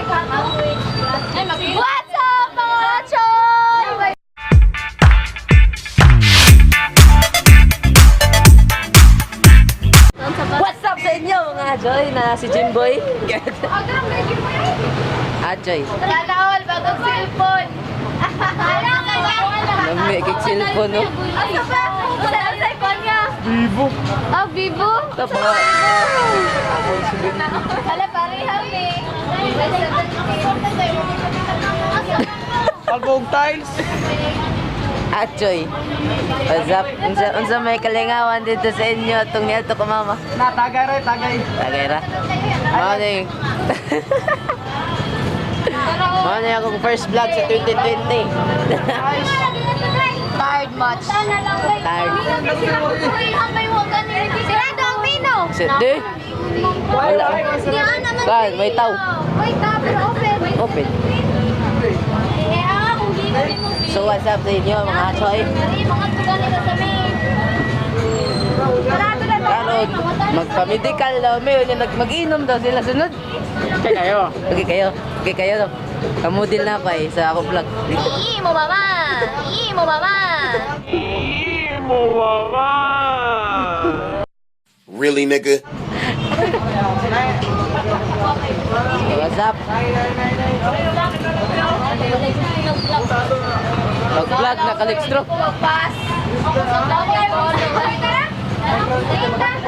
What's up, mga choy? What's up sa inyo, mga Joy, na si Jimboy? Ah, Joy. Sana all, bagong cellphone. Lami, kay cellphone, no? Asa ba? Sa cellphone niya? Vivo. Ah, Vivo? Tapos, Hala, pareha, eh. Albog tiles. Ah, Joy. What's up? Unsa may kalingawan dito sa inyo itong niadto ko, mama? Na, tagay ra, tagay. Tagay ra. Mao na yung... Mao na yung akong first vlog sa 2020. Tired much. Tired. Sirado ang mino. Di? Wala. Kan, may tao. May tao, pero open. Open. Eh, ah, kung gigawin mo. So what's up sa inyo, mga Choy? Mga tugan nila sa main. Sarado na tayo. Karon, magpa-medical daw mi, unya mag-inom daw sila sunod. Kay kayo. Okay kayo. Okay kayo. Kamudil na ako eh sa akong vlog. Ii mo mama. Ii mo mama. Really, nigga? What's up? Mag-vlog na kalixtro. Pass.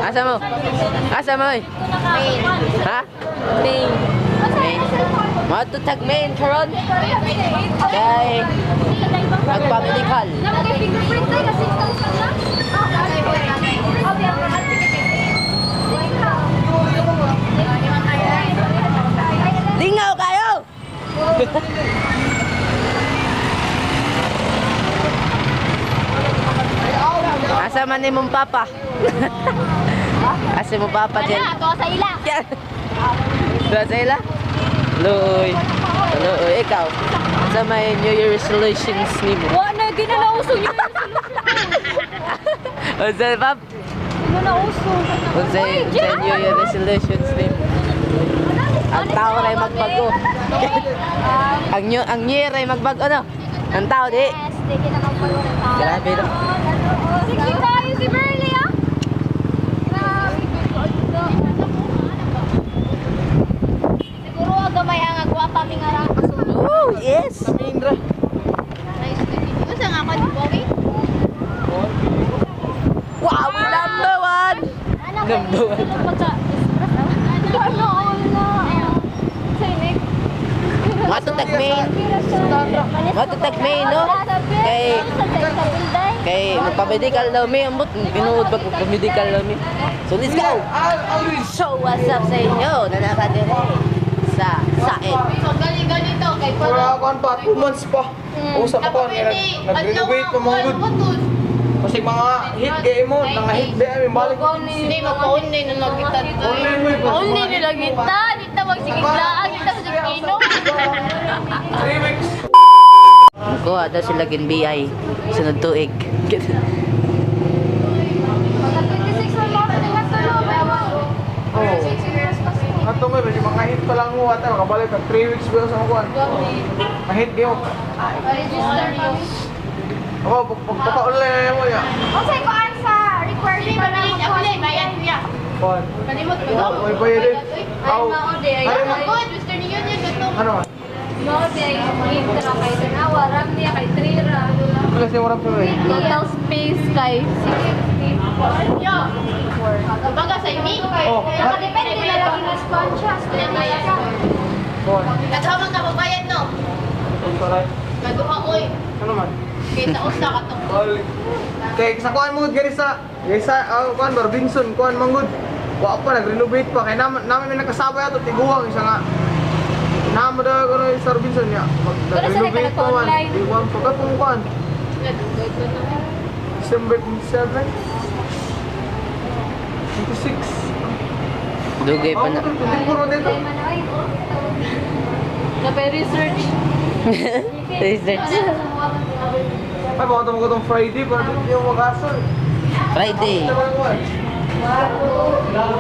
Asa mo? Asa mo? Eh? Main. Ha? Main. Main. Matutag main karon. Kay magpa-medical. Fingerprint tayo kasi 6,000 na. Lingaw kayo! Asa man ni mong papa? Asa mong papa dyan? Wala, ako sa ila. Yan. Doon sa ila? Luoy. Luoy, ikaw. Sa may New Year resolutions nimo. Wa na, di na nauso yun. Unsa pap? Di na nauso. Unsa unsa New Year resolutions nimo? Ang tao ray magbago. Ang new year ay magbago no. Ang tao di. Yes, di kita magbago ng tao. Grabe no. Sige tayo si Burley ah. Grabe. Siguro ang gamay ang agwa pa mi nga ra. Oh, yes. Mindra. Nice to meet you. Unsa nga ka di Bowie? Wow, number one. Number one. Ano wala. Sa inik. Matutag main. Matutag main no. Kay kay magpa-medical daw mi ambot binuod pag magpa-medical daw mi. So let's go. So what's up sa inyo? Nanaka dire sa Saet. Galing ganito kay Wala kuan pa, 2 months pa. Usap pa kuan, nag-renovate pa mga good. Kasi mga hit game mo, nang hit ba may balik. Hindi, mapa-online na lang kita. Online mo eh. Online na lang kita. Dito magsigiglaan. Dito magsigigino. 3 weeks. Kuha daw sila gin BI sunod tuig. Oh. Ato may basi mga hit pa lang mo ata makabalik ka 3 weeks ba sa kuan. Mahit game mo. Register pa. Ako pagpaka-online mo ya. Unsay kuan sa requirement na magkuha? Kuan. Kalimot ko. Ako ay bayad eh. Ay, Aw. mao di ay. Ay, ma- Good, Mr. Union gatong. Ano man? Mao di ay intra kay tanawa ram niya kay 3 ra. Wala siya warap sa Total space kay 64. Yo. Baga sa imi. Oh. Nakadepende na lang yung response siya. Kuan. Naghamang ka mabayad no. Sorry. Nagduha oy. Ano man? Kay taos na katong. Balik. Kay sa kuan mo gari sa gari sa ah, kuan Robinson kuan manggod. Wa pa nag-renovate pa kay naman namin may nakasabay ato tiguang isa nga. Namo daw kuno sa Robinson niya. Mag Pero sa renovate pa man. nagka-online. Di kuan pa katong kuan. December 27. 26. Dugay pa Oh, na. 24 dito. Nape-research. Research. Ay, baka tong katong Friday para dito yung magasol. Friday.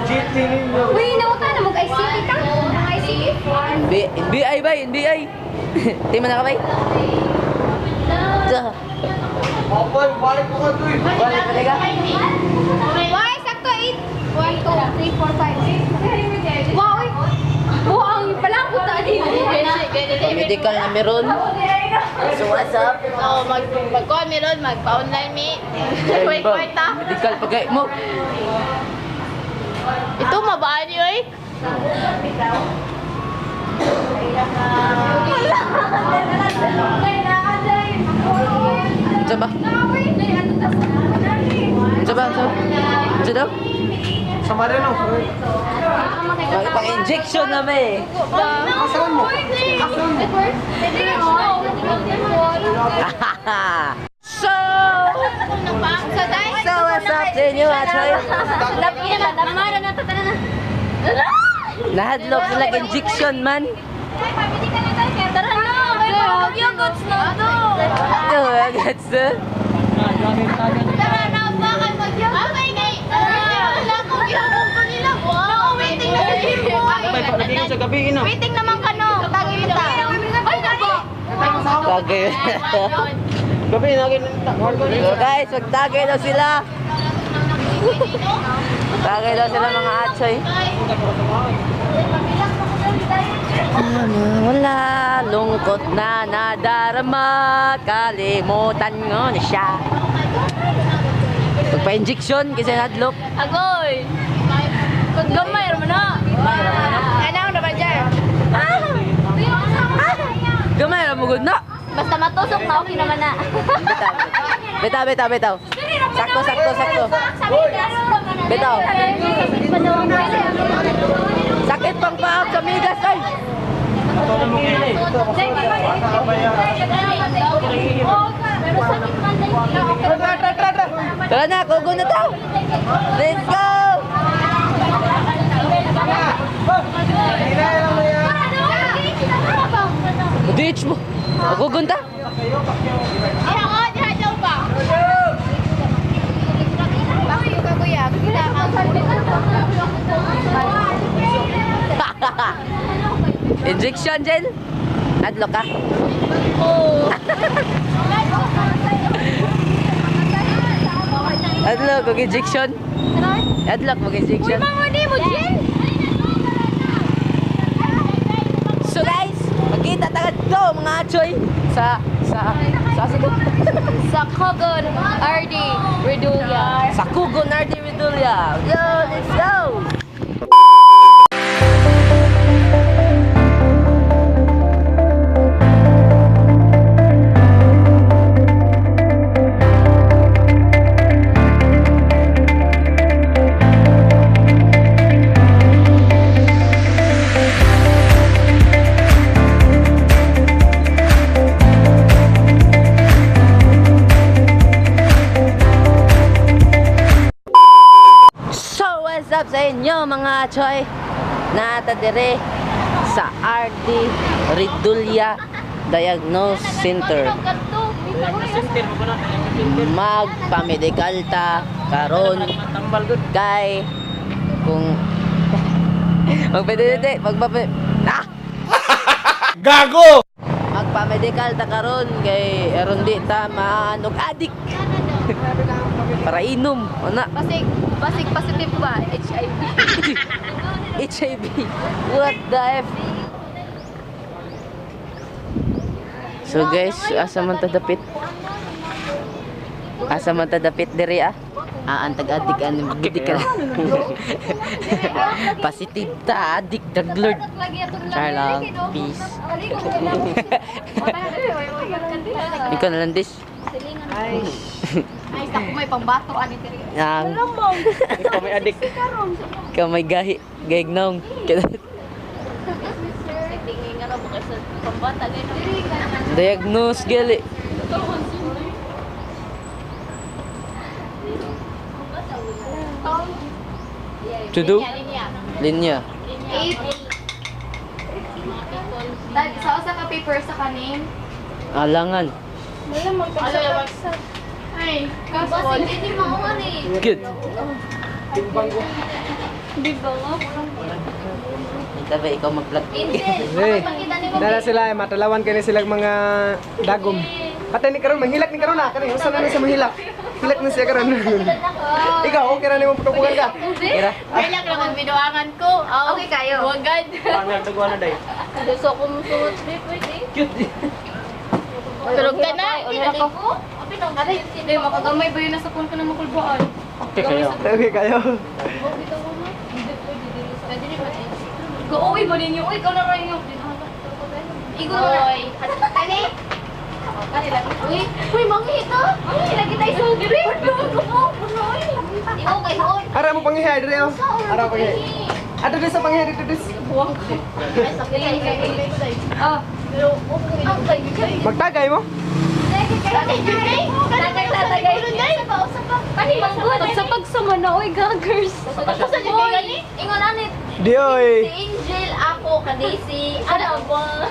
GT ninyo. Uy, namuta na mag-ICT ta. 3, 4. NBI bay, NBI. Di man na ka bay? Sa. Opo, balik ko ka to eh. Balik pa ka. Why? Sakto 8. 1, 2, 3, 4, 5, 6. Wow! Uy! Buang pala ang puta dito. Medical na meron. So what's up? So, magkuhan meron, magpa-online mi. Wait, kwarta. Medical pagay mo. Ito, mabaan yun eh. Unsa ba? Unsa ba? Unsa ba? Unsa daw? Sa Mariano. Pag-injection na may. Asawan mo. So, so what's up sa inyo, Achoy? Nahadlok sila injection man. Tara na! Mag-yogurts na to! Ito, gets to? Tara na, bakit mag-yogurts? Abay, kay... Wala akong gihapon ko nila. Wow! Waiting na sa gym Sa gabi ina. Waiting naman ka no. Tagi mo ta. Ay, nako! Tagay. Gabi ina So guys, magtagay daw sila. Tagay daw sila mga atsoy. Ano, wala, lungkot na nadarama, kalimutan mo na siya. Pagpa-injection kasi nadlok. Agoy! Gamay raman na. Ano naman dyan? Gamay ra mo gud na. Basta matusok na, okay naman na. Bitaw. Bitaw, bitaw, bitaw. Sakto, sakto, sakto. Bitaw. Sakit pang paak sa migas ay. Tara na, kugo na tao. Let's go! Ditch mo. Kugun ta. Injection, Jen. Adlok ka. Adlok, mag injection. Adlok, mag injection. So guys, magkita ta to mga achoy sa sa sa sa Sa Kogon RD Redulia. sa Kugo Nardi Redulia. Yo, let's go! So what's up sa inyo mga choy? Nata dire sa RD Redulia Diagnose Center. Magpamedikal ta karon kay kung magpedete magpape ah Gago! magpamedikal ta karon kay aron di ta maanog adik para inom ana. Basig, basig positive ba? HIV. HIV. What the F? So guys, asa man ta dapit? Asa man ta dapit diri ah? Ah, ang tag-adik ano, medical. Positive ta, adik, drug lord. Char lang, peace. Ikaw na lang, Dish. Ay, sa may pambato ani diri. Ang, Ikaw may adik. ikaw may gahi, gaignong. Tingin nga mo kasi pambata Diagnose, gali. To do? Linya. 8. Sa usa ka paper sa kanin. Alangan. Ay, kasol. Basig, hindi mo Good. Di ba nga? Ikaw ba, ikaw mag-vlog? Hey, dala sila, eh, matalawan kani sila mga dagom. Patay ni karon, manghilak ni karon na kani. Usa na na sa manghilak. Hilak na siya karon. Ikaw, okay ra nimo patukugan ka. Kira. Hilak lang ang binuangan ko. Okay kayo. Wagad. Gusto ko musunod, di pwede. Cute. Tulog ka na. Hindi ko. Hindi, makagamay ba yun nasa phone ko na makulbaan? Okay kayo. Okay kayo. Go, uy, ba ninyo? Uy, ikaw na rin yung... Igo na. Kani? Uy, uy, manghita! Ay, lagi tayo sa diri. Di ko kay hon. Ara mo panghihay dire oh. Ara panghihay. Ato dis sa panghihay dito dis. Ay, sakit ay kay. Ah, Ang kay kay. Magtagay mo? Tagay tagay. Pani manggod. Pagsapagsama na, uy, gagers. Tapos sa kay gani? Ingon anit. Di oy. Si Angel ako kani si ano ba?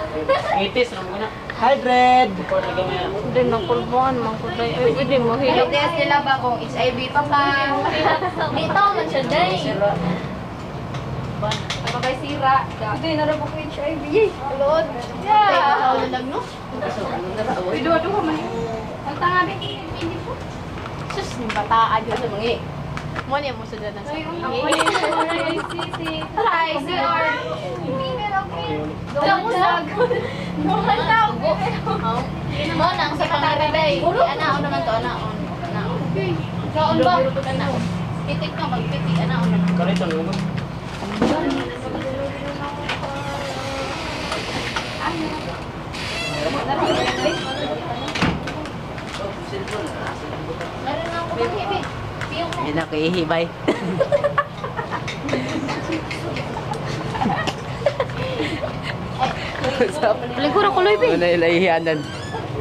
Ngitis, ano mo na? Hi Dred. Hindi, nakulbaan, mangkulay. Ay, pwede mo, hilak. Test nila ba kung HIV pa ka? Di tao man siya day. Baka sira. Hindi, narap ako HIV. Yay! Lord. Yeah. Yeah. Lang no. Uy, duha-duha man. Ang tanga, di. Hindi po. Sus, ni bataan yun sa mga eh. Mo niya mo sundan sa Ay, mga. ay, si, Try, si, or... Damusag. Mo na ang sa pangaray. Ana on naman to, ana on. Ana on. Kaon ba? Ana on. Pitik ka magpitik ana on naman. Ganito, ano mo? Meron na ako panghibi. Piyong mo. Hindi na ako ihi, bye. Ligura ko, Loy, Ano ila ihianan?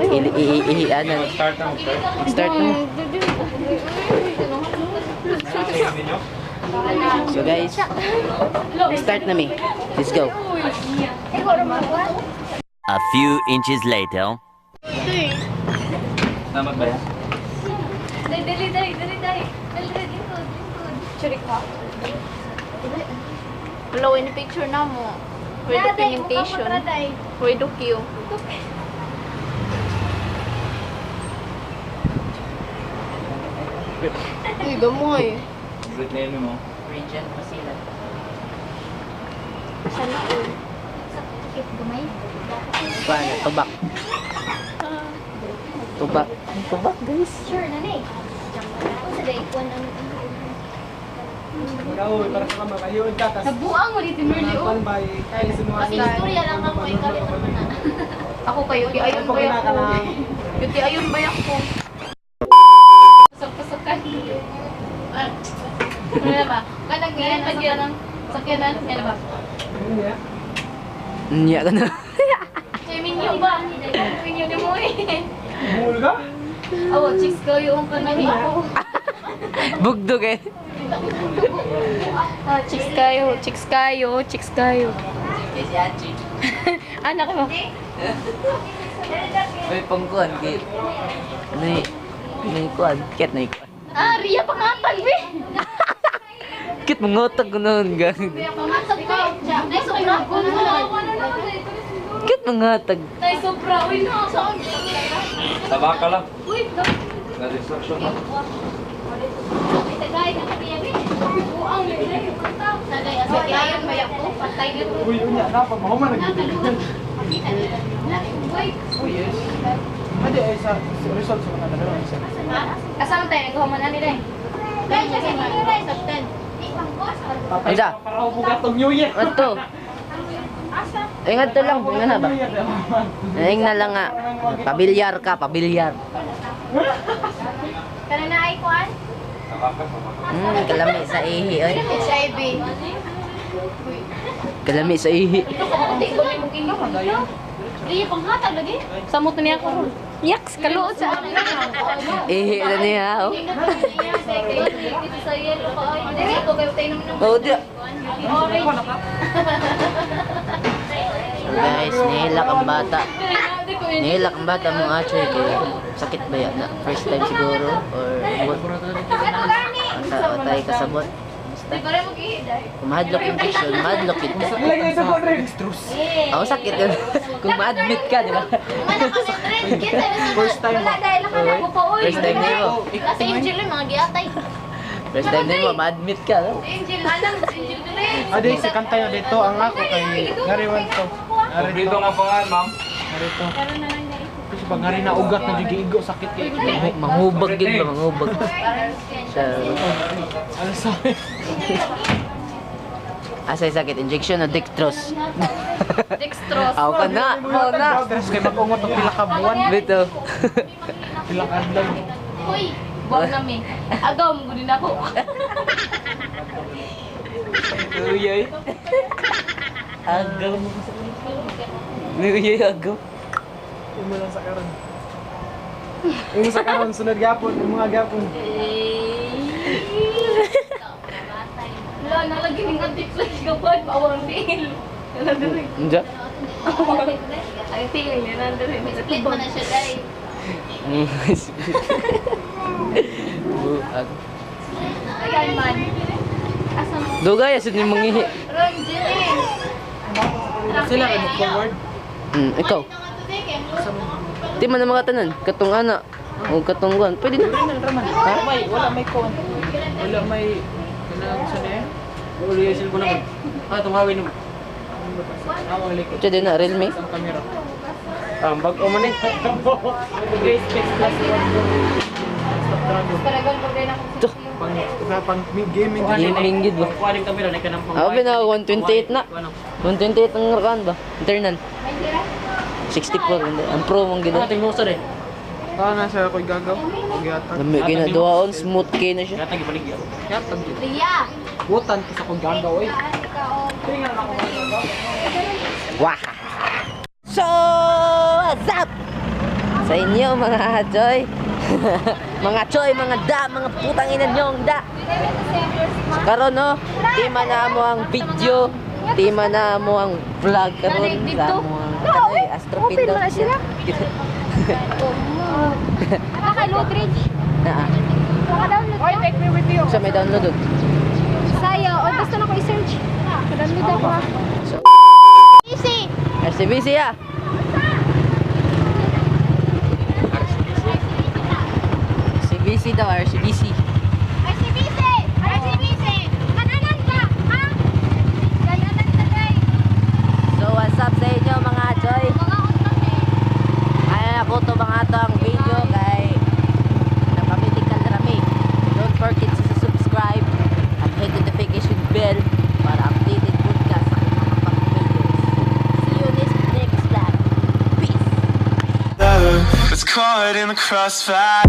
Ihianan. Start na, start. Start na. So guys, start na mi. Let's go. A few inches later. Tama ba yan? Dali, dali, dali, dali, dali. Dali, dali, lingkod, lingkod. Churik ka. Hello, in picture na mo. For documentation. For docu. Uy, gamoy. Good na yun mo. Region Masila. Sana all. Sakit gamay. Paano? Tubak. Tubak. Tubak guys. Sure na ni. Sa day ko na. Ikaw, para sa kama kayo ka tas. Nabuang ulit ni Merly, oh. Bay kay sa mga Kasi istorya lang ako ikaw naman na. Ako kayo, di ayun ba Pagkina ako? ka na. Di ayun ba ako? Pasok-pasokan. Ano na ba? Kanang ganyan, sakyanan. Sakyanan, ano ba? Ano niya? Niya ka na. Kay Minyo ba? Minyo ni mo eh. Bungol ka? Awo, chicks ko yung kanang ako. Bugdog eh. Ah, chicks kayo, chicks kayo, chicks kayo. Anak mo. May pangkuan kay. Nay nay kuan, ket nay kuan. Ah, Ria pangatag be. Kit mangotag ko noon gang. Pangatag ko. Nay sobra ko Kit mangatag. Nay, sobra. Uy, no. Sa baka lang. Uy, Na-distraction na. Ay tagay ka Ria be. buang. Tagay asa ayon ba ako? Patay na ko. Uy, unya na pag mahuman nag. Uy, Uy, yes. Adi ay sa result sa mga dalawa isa. kasama tayo. Naghuman na nila eh. Dai siya sa sa 10. Ay da. Para bugatong New Year. Ato. Ay ngadto lang, nga na ba? Ay na lang nga. Pabilyar ka, pabilyar. Kana na ay kuan? Sa baka, sa baka. Kalami sa ihi oy. HIV. Kalami sa ihi. Ria, panghatag lagi. Samot na niya ako ron. Yaks, kaluot sa akin. Ihi na niya oh. Dito sa yellow ka. Ay, dito kayo tayo naman ng Oh, di. orange. Guys, nihilak ang bata. Hindi ko yun. Nihilak ang bata mga atsoy kay sakit ba yan na? First time siguro or what? Ata tay kasabot. Basta. ta. Kung mahadlok injection, mahadlok yun ka. Lagi ito ko rin. Ako sakit yun. Kung ma-admit ka, di ba? First time Wala ba? dahil nakalago ko oy. First time na mo. Kasi Angel yung mga giatay. First time na mo, ma-admit ka. No? Angel, anang Angel dili. Adi, si kanta yun dito ang ako kay ngari man to. Ngari Kompleto to. nga pangalan, ma'am. Ngari to. Kasi pag ngari na ugat na gigiigo sakit kay. Manghubag yun ba? Manghubag. Siya. Ano sabi? Asay sakit, injection o dextrose? Dextrose. Aw ka na! Aw na! Stress kay mag-ungot og pila ka buwan, Dito. pila ka adlaw. Hoy, buwag na mi. Agaw mo gud ako. Uyay. Agaw mo. Uyay, agaw. Imo lang sa karon. Imo sa karon sunod gapon, imo nga gapon. Wala na lagi ning anti-flash kapag pawang tiil. Nandun. Unsa? Ang tiil niya nandun. May split man na siya dai. Buag. Ayan man. Asa mo? Dugay asud ni mangihi. Ron Jilin. Sila kay forward. Ikaw. Di man na mga tanan, katong ana o katong kuan, pwede na. Ha? May wala may kon. Wala may kanang sa ne. Wala yung cellphone ako. Ah, tungawin mo. Pwede din na Realme. Ang camera. Ah, bag-o man eh. Grace Specs Plus 1. Talagang problema ko. Ito. Pang pang gaming. Gaming gid ba? Kuha ning camera na kanang pang. Ako na 128 na. 128 ang rakan ba? Internal. 64 hindi. Ang pro mong gid. Ah, tingmo sa eh. Ah, nasa ako'y gagaw. Gyatag. Lami kay na duhaon smooth kay na siya. Yatag ibaligya. Gyatag. Riya. Butan ko sa kong gagaw eh. Wah! So, what's up? Sa inyo mga choy. Mga choy, mga da, mga putang ina nyong da. So, karon no, tima na mo ang video, tima na mo ang vlog karon sa mo ang kanoy, Astropin Open daw man na sila. Naka-load. Naa. Naka-download ka. Sa may download dun. Sayo, o basta na ko i-search. Naka-download ako ah. So, Easy. RCBC ah. RCBC daw, RCBC. RCBC! RCBC! Kananan ka! Ha? Kananan ka, day. So what's up sa inyo mga choy? Mga utak eh. Ay, ako to mga to ang video kay napamedical na kami. Don't forget to subscribe at hit the notification bell para updated po ka sa aking mga pang-videos. See you next vlog. Peace! It's caught in the crossfire.